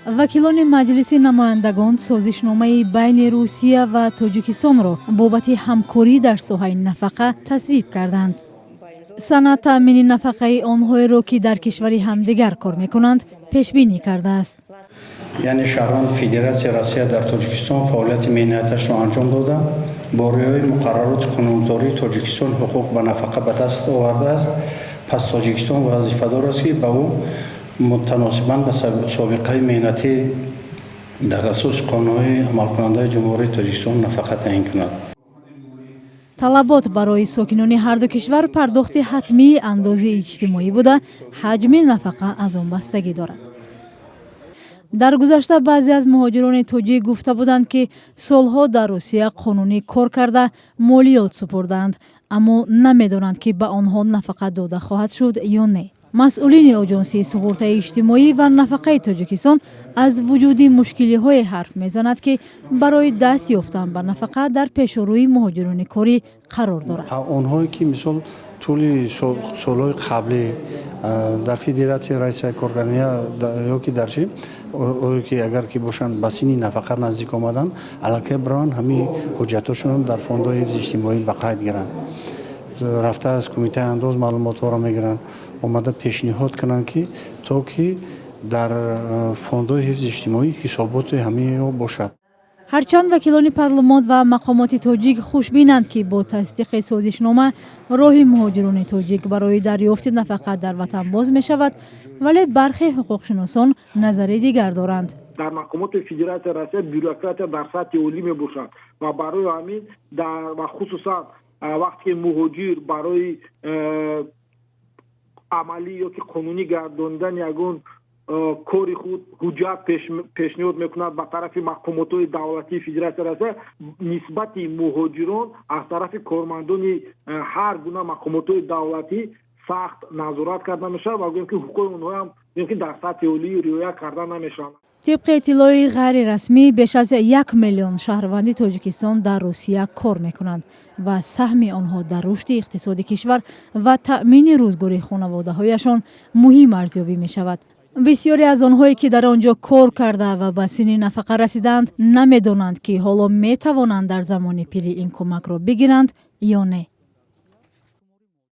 Вакилони Маҷлиси намояндагон созишномаи байни Русия ва Тоҷикистонро бобати ҳамкорӣ дар соҳаи нафақа тасвиб карданд. Санад таъмини нафақаи онҳоеро, ки дар кишвари ҳамдигар кор мекунанд, пешбинӣ кардааст. Яъне шаҳрванди Федератсияи Россия дар Тоҷикистон фаъолияти меҳнаташро анҷом дода, бо риояи муқаррароти қонунгузории Тоҷикистон ҳуқуқ ба нафақа ба даст овардааст, пас Тоҷикистон вазифадор аст, ки ба ӯ мутаносибан ба собиқаи меҳнатӣ дар асоси қонунҳои амалкунандаи Ҷумҳурии Тоҷикистон нафақа таъин кунад. Талабот барои сокинони ҳарду кишвар пардохти ҳатмии андози иҷтимоӣ буда, ҳаҷми нафақа аз он бастагӣ дорад. Дар гузашта баъзе аз муҳоҷирони тоҷик гуфта буданд, ки солҳо дар Русия қонунӣ кор карда, молиёт супурдаанд, аммо намедонанд, ки ба онҳо нафақа дода хоҳад шуд ё не. Масъулини Оҷонсии суғуртаи иҷтимоӣ ва нафақаи Тоҷикистон аз вуҷуди мушкилиҳое ҳарф мезанад, ки барои даст ёфтан ба нафақа дар пешорӯи муҳоҷирони корӣ қарор дорад. Онҳое ки, мисол, тӯли солҳои қаблӣ дар Федератсияи Россия кор карданд ё ки дар чи ки агар ки бошанд, ба синни нафақа наздик омаданд, аллакай бираванд, ҳамин ҳуҷҷатҳошонро дар фондҳои ҳифзи иҷтимоӣ ба қайд гиранд. Рафта аз кумитаи андоз маълумотҳоро мегиранд, омада пешниҳод кунанд, ки то ки дар фондҳои ҳифзи иҷтимоӣ ҳисоботи ҳамино бошад. Ҳарчанд вакилони парлумон ва мақомоти тоҷик хушбинанд, ки бо тасдиқи созишнома роҳи муҳоҷирони тоҷик барои дарёфти нафақа дар ватан боз мешавад, вале бархе ҳуқуқшиносон назари дигар доранд. Дар мақомоти Федератсияи Россия бюрократия дар сатҳи олӣ мебошад ва барои ҳамин ва хусусан вақте ки муҳоҷир барои амалӣ ё ки қонунӣ гардонидани ягон кори худ ҳуҷҷат пешниҳод мекунад ба тарафи мақомотҳои давлатии Федератсияи Россия, нисбати муҳоҷирон аз тарафи кормандони ҳар гуна мақомотҳои давлатӣ сахт назорат карда мешавад ва гӯем, ки ҳуқуқи онҳоам, гӯем, ки дар сатҳи олӣ риоя карда намешаванд. Тибқи иттилои ғайрирасмӣ, беш аз 1 миллион шаҳрванди Тоҷикистон дар Русия кор мекунанд ва саҳми онҳо дар рушди иқтисоди кишвар ва таъмини рӯзгори хонаводаҳояшон муҳим арзёбӣ мешавад. Бисёре аз онҳое, ки дар он ҷо кор карда ва ба синни нафақа расидаанд, намедонанд, ки ҳоло метавонанд дар замони пирӣ ин кӯмакро бигиранд ё не.